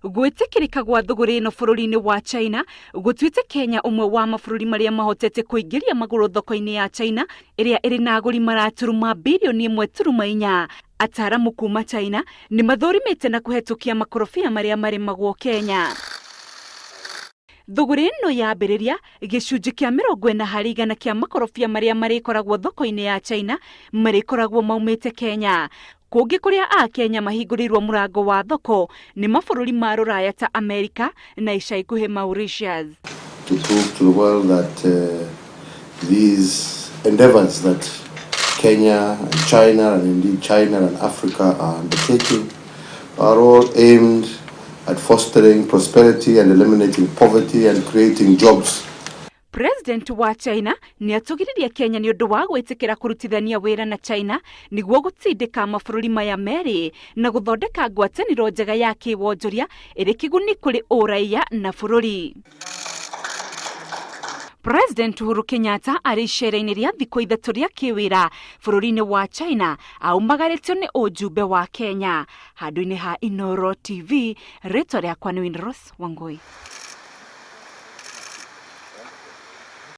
Gwĩtĩkĩrĩka gwa thũgũrĩ ĩno bũrũri-inĩ wa China gũtuĩte Kenya ũmwe wa mabũrũri marĩa mahotete kũingĩria magũrũ thoko-inĩ ya China ĩrĩa ĩrĩ na agũri maraturuma birioni 1.4. Ataaramu kuma China nĩ mathũrimĩte na kũhetũkia makorobia marĩa marĩmagwo Kenya. Thũgũrĩ ĩno yambĩrĩria, gĩcunjĩ kĩa 40% kĩa makorobia marĩa marĩkoragwo thoko-inĩ ya China marĩkoragwo maumĩte Kenya. Kũngĩ kũrĩa Akenya mahingũrĩirwo mũrango wa thoko nĩ mabũrũri ma rũraya ta Amerika na ica ikuhĩ Mauritius. To prove to the world that these endeavors that Kenya and China and indeed China and Africa are undertaking are all aimed at fostering prosperity and eliminating poverty and creating jobs. President wa China nĩ atũgĩririe Kenya nĩ ũndũ wa gwĩtĩkĩra kũrutithania wĩra na China nĩguo gũtindĩka mabũrũri maya merĩ na gũthondeka ngwatanĩro njega ya kĩwonjoria ĩrĩ kĩguni kũrĩ ũraiya na bũrũri. President Uhuru Kenyatta arĩ icera-inĩ rĩa thikũ 3 rĩa kĩwĩra bũrũri-inĩ wa China aumagarĩtio nĩ ũjumbe wa Kenya. Handũ-inĩ ha Inooro TV, rĩtwa rĩakwa nĩ Winrose Wangui.